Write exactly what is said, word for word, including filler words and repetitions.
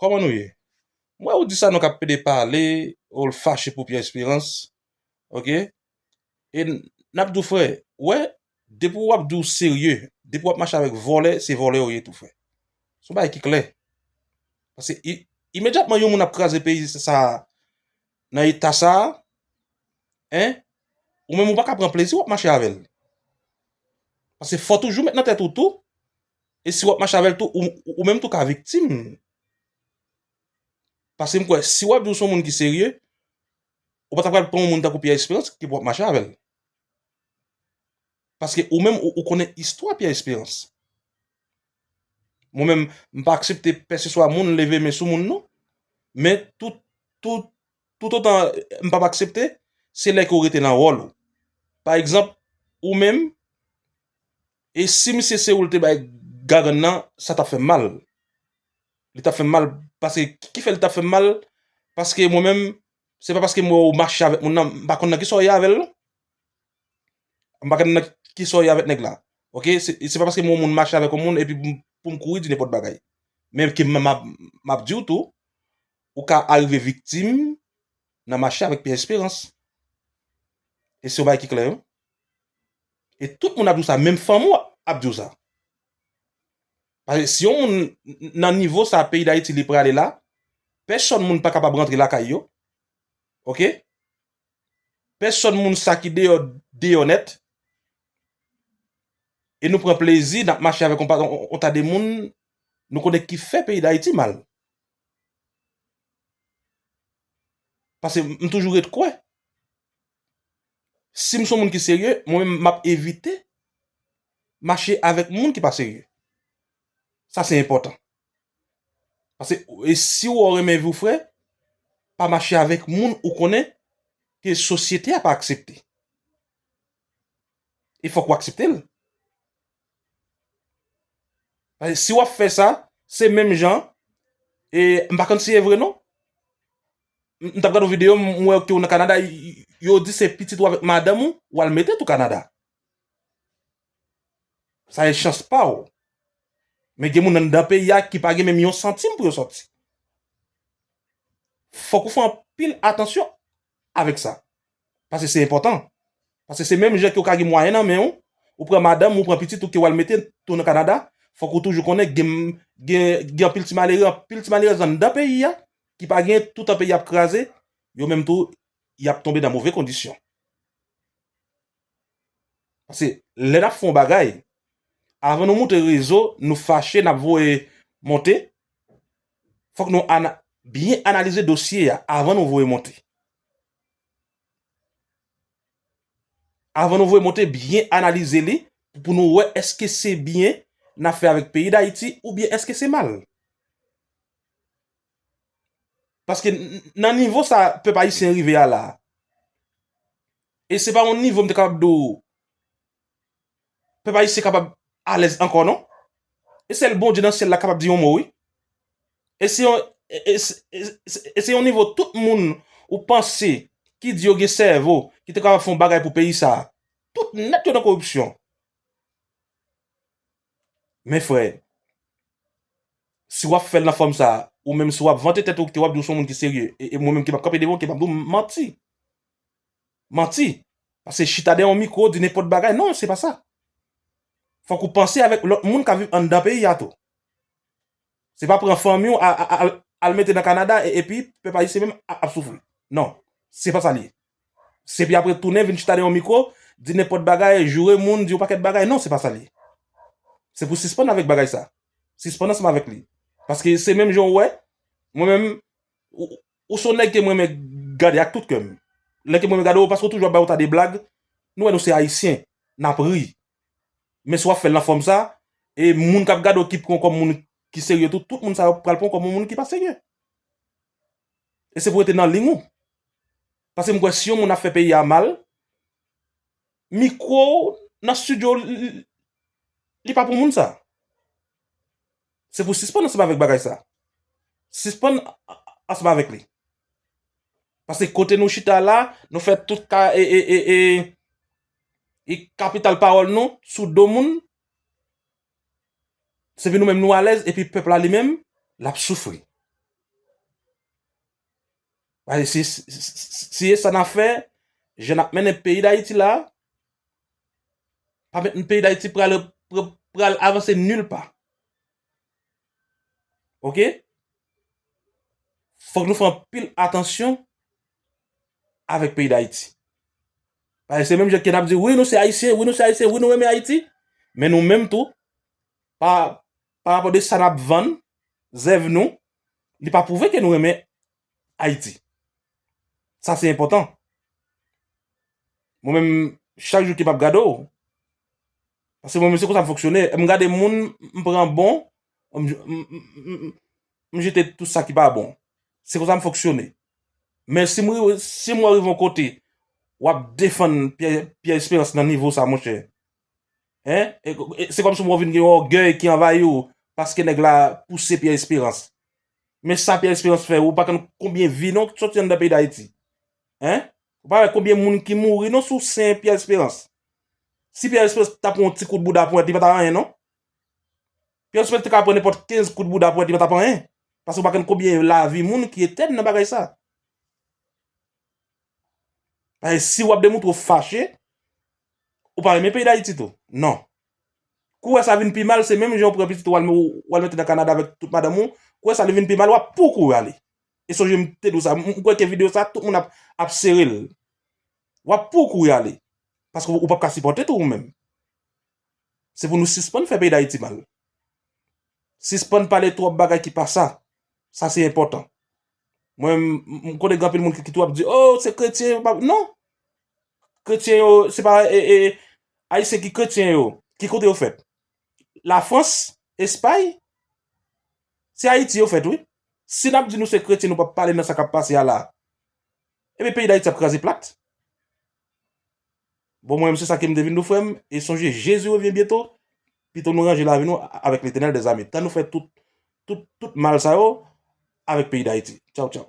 kòman nou ye? M wè ou di sa, nou k ap pede pale, ou l fache pou Pierre Espérance, oke? E n ap di w, frè, wè, depi w ap di w serye, depi w ap mache avèk vòlè, se vòlè ou ye tou, frè. Se yon bagay ki klè. Paske i- imedyatman yon moun ap kraze peyi sa a, nan eta sa a, en, ou menm ou pa ka pran plezi w ap mache avè l. Paske fò toujou met nan tèt ou tou, e si w ap mache avè l tou, ou, ou menm tou ka viktim. Paske m kwè, si w ap di w se yon moun ki serye, ou pa ta pral pran yon moun tankou Pierre Espérance ki pou w ap mache avè l. Paske ou menm, ou, ou konnen istwa Pierre Espérance. Mwen menm, m pa aksepte pèseswa moun leve men sou moun, non. Men tout, tout, tout otan m p ap aksepte, se lè ke w rete nan wòl ou. Pa egzanp, ou menm, e si misye se ou l te bay gagann nan, sa t ap fè m mal. Li t ap fè m mal, paske, ki fè li t ap fè m mal? Paske mwen menm, se pa paske m wè w mache avèk moun nan, m pa konn nan kisa w ye avè l, non. M pa konn nan kisa w ye avèk nèg la. Oke? Se, se pa paske m wè yon moun mache avèk yon moun epi pou m, pou m kouri di nenpòt bagay. Men ke m, m ap, m ap di w tou, ou ka arive viktim nan mache avèk Pierre Espérance. E se yon bagay ki klè, wi. E tout moun ap di w sa, menm fanmi w ap di w sa. Paske si yon moun n- nan nivo sa peyi Dayiti li prale la, pèsòn moun pa kapab rantre lakay yo. Oke? Pèsòn moun sa ki deyò, deyò nèt. E nou pran plezi, n ap mache avèk yon pa- yon- yon ta de moun, nou konnen ki fè peyi Dayiti mal. Paske m toujou ret kwè, si m se yon moun ki serye, mwen menm m ap evite mache avèk moun ki pa serye. Sa se enpòtan. Paske e si w renmen vi w, frè, pa mache avèk moun ou konnen ke sosyete a pa aksepte. E fòk w aksepte l. Paske si w ap fè sa, se menm jan, e m pa konn si e vre non. M m t ap gade yon videyo, m wè ke w nan Kanada, y- yo di se pitit ou avèk madanm ou, w al mete tou Kanada. Sa e chans pa w. Men gen moun anndan peyi a ki pa gen menm yon santim pou yo sòti. Fòk ou fè anpil atansyon avèk sa. Paske se enpòtan. Paske se menm jan ke w ka gen mwayen nan men w, ou pran madanm, ou pran pitit ou ke w al mete tou nan Kanada, fòk ou toujou konnen gen, gen, gen anpil ti malere, anpil ti malerèz anndan peyi a, ki pa gen, toutan peyi a ap kraze, yo menm tou, y ap tonbe nan move kondisyon. Paske lè n ap fè yon bagay, avan nou monte rezo, nou fache, n ap voye monte, fòk nou ana- byen analize dosye a avan nou voye monte. Avan nou voye monte, byen analize li pou nou wè èske se byen n ap fè avèk peyi Dayiti oubyen èske se mal. Paske n- nan nivo sa pèp ayisyen rive a la, e se pa yon nivo m te kapab di w pèp ayisyen kapab alèz ankò non. E sèl Bondye nan syèl la kapab di yon mo wi. E se yon, e, e, e, e, e se yon nivo tout moun ou panse ki di yo gen sèvo, ki te kapab fè yon bagay pou peyi sa a. Tout nèt yo nan koripsyon. Men frè, si w ap fè l nan fòm sa a, ou menm si w ap vante tèt ou, ke w ap di w se yon moun ki serye, e, e mwen menm ki p ap kanpe devan w, ki p ap di w manti. Manti. Paske chita dèyè yon mikwo, di nenpòt bagay, non, se pa sa. Fòk ou panse avèk lòt moun k ap viv anndan peyi a tou. Se pa pran fanmi w a- a- a- al, al mete nan Kanada e- epi pèp ayisyen menm ap, ap soufri. Non, se pa sa l ye. Se epi apre tounen vin chita dèyè yon mikwo, di nenpòt bagay, joure moun, di yon pakèt bagay. Non, se pa sa l ye. Se pou sispann avèk bagay sa. Sispann ansanm avèk li. Paske se menm jan w wè, mwen menm, ou, ou se yon nèg ke mwen renmen gade ak tout kè m. Lè ke mwen renmen gade w, paske w toujou ap bay yon ta de blag, nou wè nou se ayisyen, n ap ri. Men si w ap fè l nan fòm sa, e moun k ap gade w ki pran w kòm moun ki serye tou, tout moun sa yo pral pran w kòm yon moun ki pa serye. E se pou rete nan liy ou. Paske m kwè si yon moun ap fè peyi a mal, mikwo nan estidyo li, li pa pou moun sa. Se pou sispann ansanm avèk bagay sa. Sispann a- a- ansanm avèk li. Paske kote nou chita la, nou fè tout ka, e, e, e, e, e kapital pawòl nou sou do moun. Se pou nou menm nou alèz, epi pèp la li menm, l ap soufri. Paske si, si, si, si e sa n ap fè, jan n ap mennen peyi Dayiti la, pa mèt peyi Dayiti pral, pral, pral avanse nil pa. Oke? Fòk nou fè anpil atansyon avèk peyi Dayiti. Paske se menm jan ke n ap di, wi, nou se Ayisyen, wi, nou se Ayisyen, wi, nou renmen Ayiti. Men nou menm tou, pa, pa rapò de sa n ap vann, zèv nou, li pa pwouve ke nou renmen Ayiti. Sa se enpòtan. Mwen menm, chak jou ke m ap gade w, paske mwen menm se konsa m fonksyone. M gade moun, m pran bon, m, m, m, m, m jete tout sa ki pa bon. Se konsa m fonksyone. Men si m, si m wè w rive yon kote, w ap defann Pierre, Pierre Espérance nan nivo sa, monchè. Hein? E, e, se kòmsi w vin gen yon ògèy ki anvayi w paske nèg la pouse Pierre Espérance. Men sa Pierre Espérance fè, ou pa konn konbyen vi non ki soti anndan peyi Dayiti. Hein? Ou pa wè konbyen moun ki mouri non sou sen Pierre Espérance. Si Pierre Espérance ta pran yon ti kout bouda ponyèt, li pa ta anyen non. Pierre Espérance te ka pran nenpòt kenz kout bouda ponyèt, li pa ta anyen. Paske ou pa konn konbyen lavi moun ki etèn nan bagay sa. Paske si w ap demontre w fache, ou pa renmen peyi Dayiti tou. Non. Kou wè sa vin pi mal, se menm jan w pran pitit ou al, w al mete nan Kanada avèk tout madanm ou, kou wè sa li vin pi mal, w ap pou kouri ale. E sonje m te di w sa, m, m kwè ke videyo sa, tout moun ap, ap sere l. W ap pou kouri ale. Paske ou, ou p ap ka sipòte tou ou menm. Se pou nou sispann fè peyi Dayiti mal. Sispann pale twòp bagay ki pa sa. Sa se enpòtan. Mwen, m, m konnen gen anpil moun ki, ki tou ap di, oh, se kretyen yo pa. Non! Kretyen yo, se pa, e, e, Ayisyen ki kretyen yo. Ki kote yo fèt? Lafrans, Espay? Se Ayiti yo fèt, wi. Si n ap di nou se kretyen, nou p ap pale nan sa k ap pase a la. Ebyen, peyi Dayiti ap kraze plat. Bon, mwen menm, se sa ke m te vin di w, frè m. E sonje, Jezi revyen byento. Pito nou ranje lavi nou avèk Letènèl dèzame. Tan nou fè tout, tout, tout mal sa yo avèk peyi Dayiti. Tchaw, tchaw.